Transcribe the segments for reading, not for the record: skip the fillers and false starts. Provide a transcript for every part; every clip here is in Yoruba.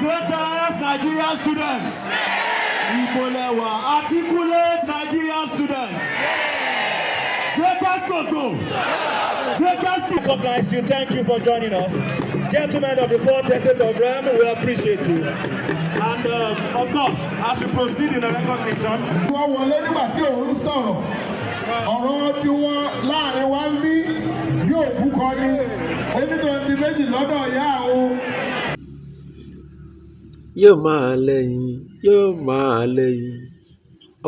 Greatest Nigerian students. Ibo lẹ wà? Articulate Nigerian students. Greatest gbogbo. Greatest. Recognize you. Thank you for joining us. Gentlemen of the fourth estate of Realm, we appreciate you. And of course, as we proceed in the recognition, Wọ́n wọlé nígbà tí òun sọ̀rọ̀ ọ̀rọ̀ tí wọ́n láàrin wa ń bí bí òkú kan ní onítọ̀hún méjì lọ́dọ̀ ìyá òun. Yóò máa lẹ́yìn, yóò máa lẹ́yìn,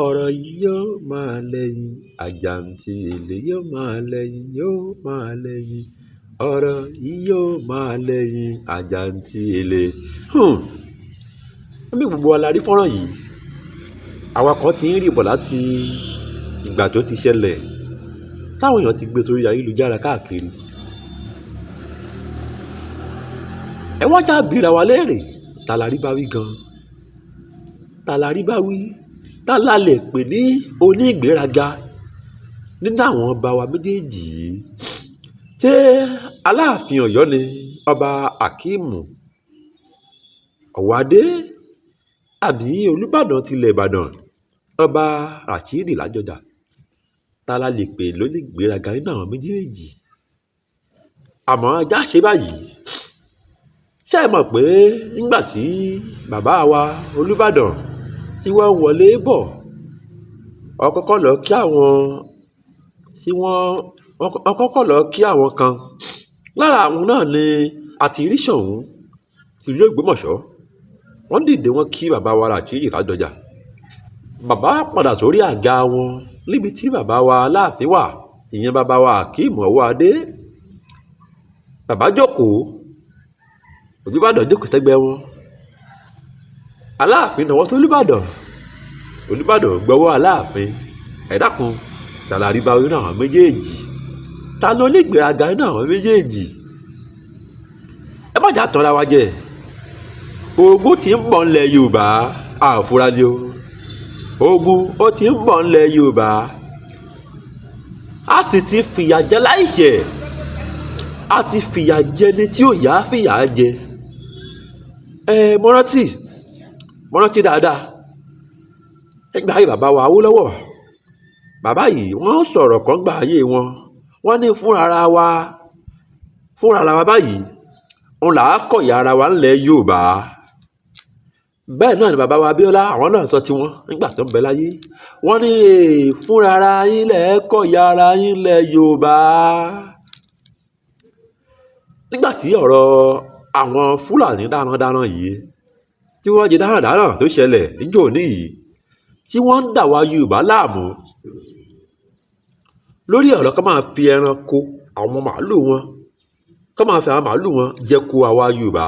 ọ̀rọ̀ yìí yóò máa lẹ́yìn. Àjàǹtílé yóò máa lẹ́yìn, yóò máa lẹ́yìn, ọ̀rọ̀ yìí yóò máa lẹ́yìn. Àjàǹtílé. Bí gbogbo wa la rí fọ́nrán yìí, àwa kan ti ń rí bọ̀ láti ìgbà tó ti ṣẹlẹ̀, táwọn èèyàn ti gbé sórí ayélujára káàkiri. Ẹ wá já bíra wa léèrè, ta la rí bá wí gan? Ta la rí bá wí? Ta la lè pè ní onígbéraga nínú àwọn ọba wa méjèèjì yìí? Ṣé Aláàfin Ọ̀yọ́ ni, Ọba Akeem Ọ̀wọ́adé, àbí Olúbàdàn tilẹ̀ Ìbàdàn, Ọba Rasheed Ládọjà? Ta la lè pè lónígbéraga nínú àwọn méjèèjì? Àmọ́ ajá ṣe báyìí. Ṣé ẹ mọ̀ pé nígbà tí bàbá wa Olúbàdàn tí wọ́n ń wọlé bọ̀, wọ́n kọ́kọ́ lọ kí àwọn tí wọ́n wọ́n kọ́kọ́ lọ kí àwọn kan. Lára àwọn náà ni àti rí Ṣọ̀ún tìlú Ògbómọ̀ṣọ́. Wọ́n dìde, wọ́n kí bàbá wa Rasheed Ládọjà. Bàbá padà sórí àga wọn níbi tí bàbá wa Aláàfin wà, ìyẹn bàbá wa Akeem Ọ̀wọ́adé. Bàbá jókòó, Olúbàdàn jókòó sẹ́gbẹ́ wọn. Aláàfin náwó tó Olúbàdàn, Olúbàdàn gbọ́wọ́ Aláàfin. Ẹ dákun, ta la rí bá wí nínú àwọn méjèèjì? Ta ni onígbéraga nínú àwọn méjèèjì? Ẹ má jà tanra wa jẹ. Ogun tí ń bọ̀ ńlẹ̀ Yorùbá, àfúrá ni o. Ogun ó ti ń bọ̀ ńlẹ̀ Yorùbá. A sì ti fìyà jẹ láìṣẹ̀. A ti fìyà jẹ ní tí ò yá fìyà jẹ. Ẹ mo rántí, mo rántí dáadáa. Nígbà ayé bàbá wa Awólọ́wọ̀, bàbá yìí wọ́n sọ̀rọ̀ kan gbà ayé wọn. Wọ́n ní fúnra ara wa báyìí, òun là á kọ̀yà ara wa ńlẹ̀ Yorùbá. Bẹ́ẹ̀ náà ni bàbá wa Abíọ́lá, àwọn náà sọ tiwọn nígbà tó ń bẹ láyé. Wọ́n ní fúnra ara yín lẹ̀ kọ̀yà ara yín ńlẹ̀ Yorùbá. Nígbà tí ọ̀rọ̀ àwọn Fúlàní darandaran yìí tí wọ́n jẹ darandaran tó ṣẹlẹ̀ níjọ́ òní yìí, tí wọ́n ń dà wá Yorùbá láàmú lórí ọ̀rọ̀ ká máa fi ẹranko àwọn màálù wọn, ká máa fi àwọn màálù wọn jẹko àwa Yorùbá,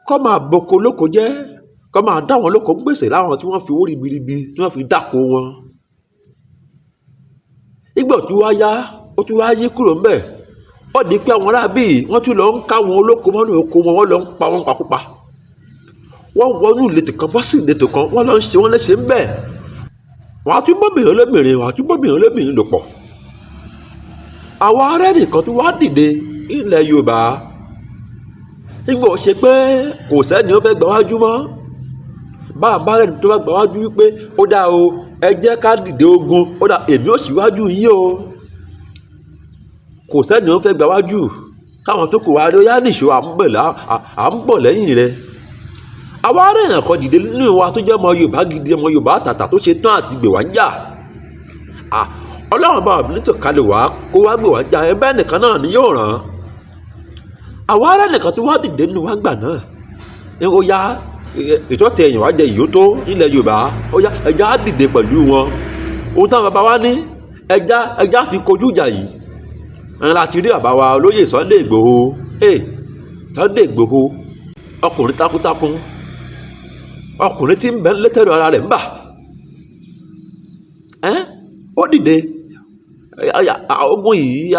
kó máa boko lóko jẹ́, kó máa dá wọn lóko gbèsè láwọn tí wọ́n fi owó ribiribi tí wọ́n fi dáko wọn. Nígbà tí wá yá, ó tún wá yí kúrò ńbẹ̀. Ó di pé àwọn aráabí wọ́n tún lọ ń ká wọn olóko mọ́nú oko wọn, wọ́n lọ ń pa wọ́n pakúpa. Wọ́n wọnú ìletò kan bọ́ sí ìletò kan, wọ́n lọ ń ṣe wọ́n léṣe ńbẹ̀. Wọ́n á tún bóbìnrin olóbìnrin, wọ́n á tún bóbìnrin olóbìnrin lò pọ̀. Àwọn ará nìkan tó wá dìde ilẹ̀ Yorùbá. Nígbà ó ṣe pé kò sẹ́ni ó fẹ́ gbà wájú mọ́. Bá a bá rẹ́ni tó bá gbà wájú wípé ó dá o, ẹ jẹ́ ká dìde ogun, ó dá èmi ó sì wájú yín o. Kò sẹ́ni ó fẹ́ gbà wájú. Káwọn tó kù wá ló yá nìṣó, à ń bọ̀ lẹ́yìn rẹ̀. Àwa ará èèyàn kan dìde nínú wa tó jẹ́ ọmọ Yorùbá gidi, ọmọ Yorùbá àtàtà tó ṣe tán àti gbè wá ń jà. Ọlọ́run bá wà nítò kalẹ̀ wá kó wá gbè wá ń jà, ẹ bẹ́ẹ̀ nìkan náà ni yóò ràn án. Àwa ará nìkan tó wá dìde nínú wa gbà náà. Ó yá, ìtọ́tẹ̀ èèyàn wá jẹ ìyó tó nílẹ̀ Yorùbá, ó yá, ẹja á dìde pẹ̀lú wọn. Ohun táwọn bàbá wa ní, ẹja fi kojú ìjà yìí. Ẹn láti rí bàbá wa olóyè Sunday Igboho. Sunday Igboho, ọkùnrin takuntakun, ọkùnrin tí ń bẹ létẹ̀rù ara rẹ̀ ń bà. Ó dìde. Ogun yìí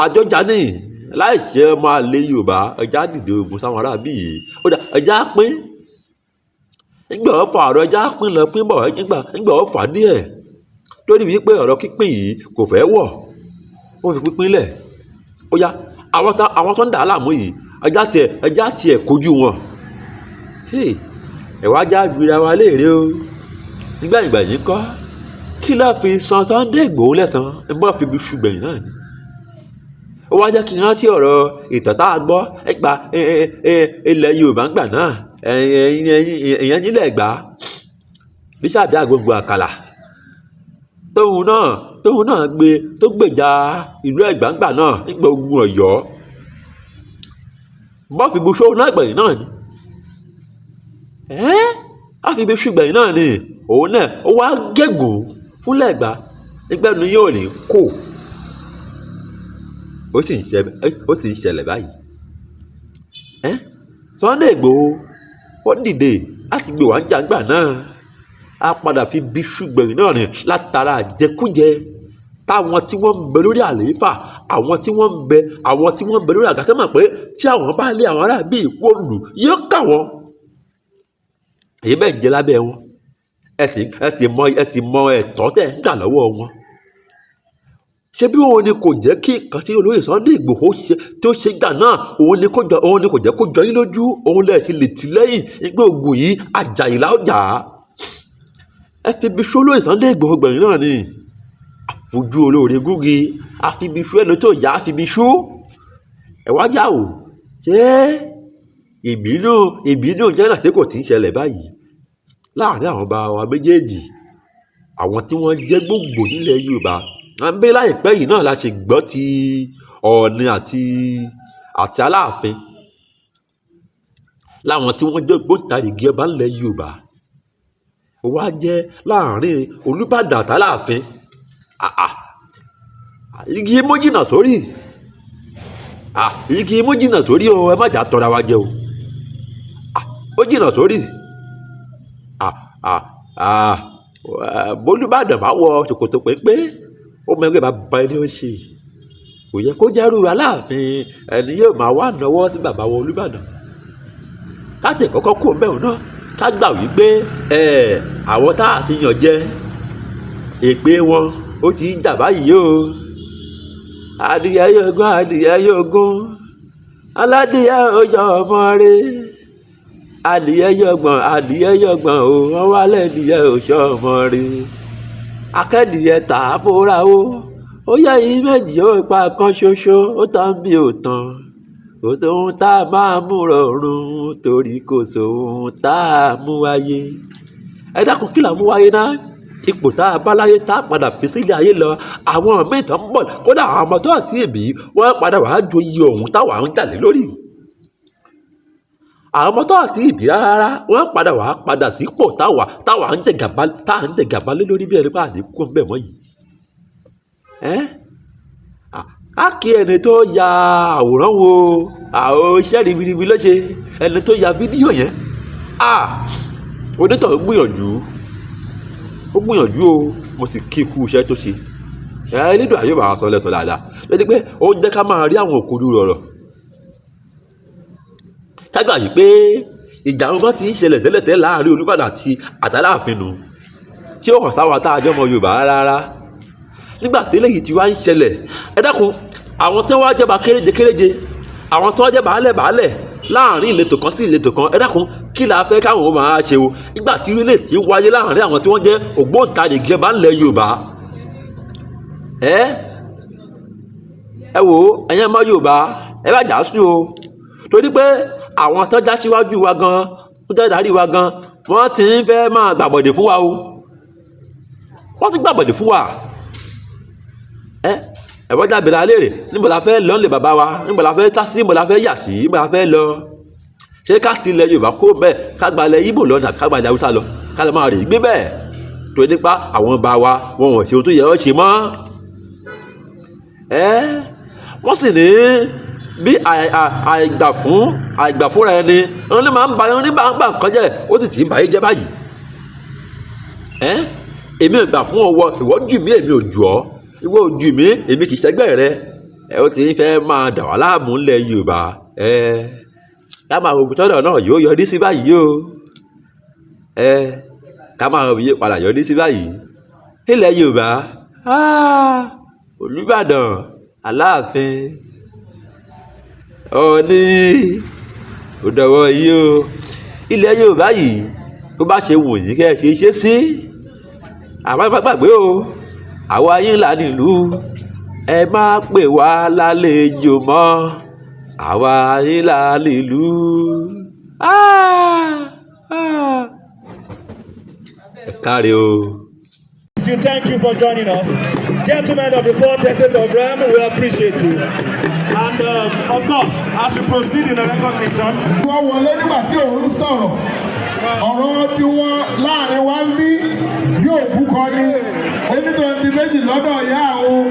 àjọjà ní láì ṣe ọmọ àlè Yorùbá, ẹja dìde ogun sáwọn aráabí yìí. Ó dà, ẹja pín. Nígbà ó fa ọ̀rọ̀ ẹja pín lọ pín bọ̀, nígbà ó fà díẹ̀. Torí wípé ọ̀rọ̀ pínpín yìí kò fẹ́ wọ̀, ó fi pínpín lẹ̀. Ó yá, àwọn tó ń dà á láàmú yìí, ẹja tiẹ̀ kojú wọn. Ẹ wá já gbéra wa léèrè o. Nígbà ìgbà yìí kọ́, kí ló fi san Sunday Igboho lẹ́san? Ẹ bọ́ fi ibi ṣùgbẹ̀yìn náà ni. Ó wá jẹ́ kí n rántí ọ̀rọ̀ ìtàn tá a gbọ́ nípa ilẹ̀ Yorùbá ńgbà náà, ìyẹn nílẹ̀ Ẹ̀gbá, Lísàbí Àgbòǹgbò Àkàlà, tóun náà gbé tó gbèjà ìlú Ẹ̀gbá ńgbà náà nígbà ogun Ọ̀yọ́. Bọ́ fi ibi ṣó náà gbẹ̀yìn náà ni. Á fi ibi ṣùgbẹ̀yìn náà ni. Òun náà ó wá gégùn fúnlẹ̀ Ẹ̀gbá nígbà ní yóò ní kó. Ó sì ń ṣẹlẹ̀ báyìí. Sunday Igboho ó dìde láti gbé wá ń jà ńgbà náà. A padà fi bí ṣùgbẹ̀yìn náà ni látara àjẹkújẹ táwọn tí wọ́n ń bẹ lórí àlééfà, àwọn tí wọ́n ń bẹ lórí àga, tó mọ̀ pé tí àwọn bá lé àwọn ará bí ìwọ lù yóò kà wọ́n. Èyí bẹ́ẹ̀ ń jẹ lábẹ́ wọn. Ẹ sì mọ ẹ̀tọ́ tẹ̀ ń gbà lọ́wọ́ wọn. Ṣé bí òun ni kò jẹ́ kí nǹkan tí olóyè Sunday Igboho ṣe tó ṣe gbà náà, òun ni kò jẹ́ kó jọ yín lójú, òun lẹ̀ ti lè tì lẹ́yìn ìgbé ogun yìí Àjàyí la ó jà á. Ẹ fi ibi ṣó olóyè Sunday Igboho gbẹ̀yìn náà ni. Àfojú olóore gúngi, àfi ibi ṣú ẹni tó yá, àfi ibi ṣú. Ẹ wá já o. Ṣé ìbínú jẹ́ náà tí kò tí ń ṣẹlẹ̀ báyìí láàrin àwọn ọba wa méjèèjì, àwọn tí wọ́n jẹ́ gbòǹgbò nílẹ̀ Yorùbá? À ń bẹ láìpẹ́ yìí náà la ṣe gbọ́ ti Ọọ̀ni àti Aláàfin, láwọn tí wọ́n jẹ́ ògbóǹtarìgì ọba ńlẹ̀ Yorùbá. Ó wá jẹ́ láàrin Olúbàdàn àti Aláàfin. Àà, igi imú jìnnà sórí. À, igi imú jìnnà sórí o, ẹ má jà tọra wa jẹ o. À, ó jìnnà sórí. À, à, à, bólúbàdàn bá wọ ṣòkòtò péńpé, ó mọ ẹgbẹ́ bàbá ẹni ó ṣe. Kò yẹ kó jẹ́rú Aláàfin ẹni yóò máa wá náwó sí bàbá wọn Olúbàdàn. Ká tẹ̀ kọ́kọ́ kúrò ńbẹ̀ òun náà, ká gbà wípé àwọn tá a ti yàn jẹ, èpè wọn ó ti ń jà báyìí o. Adìyẹ yóò gún, adìyẹ yóò gún, aládìyẹ ó yọ ọmọ rẹ̀. Adìyẹ yóò gbọ̀n, adìyẹ yóò gbọ̀n o, wọ́n wá lẹ́dìyẹ ò ṣọ́ ọmọ rẹ̀. Akẹ́dìyẹ tà á fúnra o. Ó yẹ yín méjì ó pa kan ṣoṣo, ó tán bí ò tán. Kò sóhun tá a máa mú rọrùn torí kò sóhun tá a mú wáyé. Ẹ dákun, kí là ń mú wáyé náà? Ipò tá a bá láyé tá a padà fi sílé ayé lọ, àwọn míì tó ń bọ̀, kódà àwọn ọmọ tó àti èbí, wọ́n padà wàá joyè ọ̀hún táwa ń jà lé lórí. Àwọn ọmọ tó àti ìbí rárá, wọ́n padà wàá padà sípò táwa ń jẹ gàba, tá à ń jẹ gàba lé lórí bí ẹni pé àní kú ń bẹ̀ mọ́ yìí. Ẹ́ á kí ẹni tó ya àwòrán wo àwọn iṣẹ́ ribiribi ló ṣe, ẹni tó ya fídíò yẹn. À, onítọ̀hún gbìyànjú, ó gbìyànjú o, mo sì kí ikú iṣẹ́ tó ṣe. Ẹ Elédùà yóò bá wa san lẹ́san dáadáa. Lórí pé ó ń jẹ́ ká máa rí àwọn òkodoro ọ̀rọ̀. Ká gbà wípé ìjà wọn kan ti ń ṣẹlẹ̀ tẹ́lẹ̀tẹ́lẹ̀ láàrin Olúbàdàn àti Aláàfin nù, tí ó hàn sáwa tá a jẹ́ ọmọ Yorùbá rárá. Nígbà tí eléyìí ti wá ń ṣẹlẹ̀, ẹ dákun, àwọn tí wọ́n wá jọba kéréje kéréje, àwọn tí wọ́n jẹ́ baálẹ̀ baálẹ̀ láàrin ìletò kan sí ìletò kan, ẹ dákun, kí la fẹ́ káwọn ó máa ṣe o nígbà tí ilé tí ń wáyé láàrin àwọn tí wọ́n jẹ́ ògbóǹtarìgì ọba ńlẹ̀ Yorùbá? Ẹ wò ó, ẹ̀yin ọmọ Yorùbá, ẹ bá jà sùn o, torí pé àwọn tó já síwájú wa gan, tó já darí wa gan, wọ́n ti ń fẹ́ máa gbàbọ̀dè fún wa o. Wọ́n ti gbàbọ̀dè fún wa. Ẹ wọ́n jábìrì alẹ́ níbo la fẹ́ lọ nílé bàbá wa? Níbo la fẹ́ sá sí? Níbo la fẹ́ yà sí? Níbo la fẹ́ lọ? Ṣé ká ti ilẹ̀ Yorùbá kó bẹ́ẹ̀, ká gba ilẹ̀ Íbò lọ tàbí ká gba ilẹ̀ Haúsá lọ, ká lọ máa rè gbé bẹ́ẹ̀? Torí nípa àwọn ọba wa, wọn ò ṣe ohun tó yẹ ọ́ ṣe mọ́. Wọ́n sì ní bí àìgbà fúnra ẹni wọn ní máa ń ba wọn ní máa ń bà nǹkan jẹ́, ó sì ti ń bà yé jẹ́ báyìí. Èmi ò gbà fún ọwọ́ ìwọ jù mí, èmi ò jù ọ́, ìwọ ò jù mí, èmi kì í ṣẹgbẹ́ rẹ. Ó ti ń fẹ́ máa dà wá láàmú ńlẹ̀ Yorùbá. Ká máa wo tọ́lọ̀ náà yóò yọrí sí báyìí o. Ká máa wo bí padà yọrí sí báyìí ilẹ̀ Yorùbá. Olúbàdàn, Aláàfin, Ọọ̀ni, ó dọwọ́ yìí o. Ilẹ̀ Yorùbá yìí, bó bá ṣe wù yín kẹ́ ẹ ṣe ṣe sí. Àmọ́ ẹ má gbàgbé o, àwa yín là nílùú. Ẹ má pè wá lálejò mọ́, àwa yín là nílùú. Ah! Ah! Ẹ káre o. You thank you for joining us. Gentlemen of the fourth estate of Realm, we appreciate you. And of course, as we proceed in the recognition, Wọ́n wọlé nígbà tí òun sọ̀rọ̀, ọ̀rọ̀ tiwọn láàrin wa ń bí bí òbúkọ ni onítọ̀hún di méjì lọ́dọ̀ ìyá òun.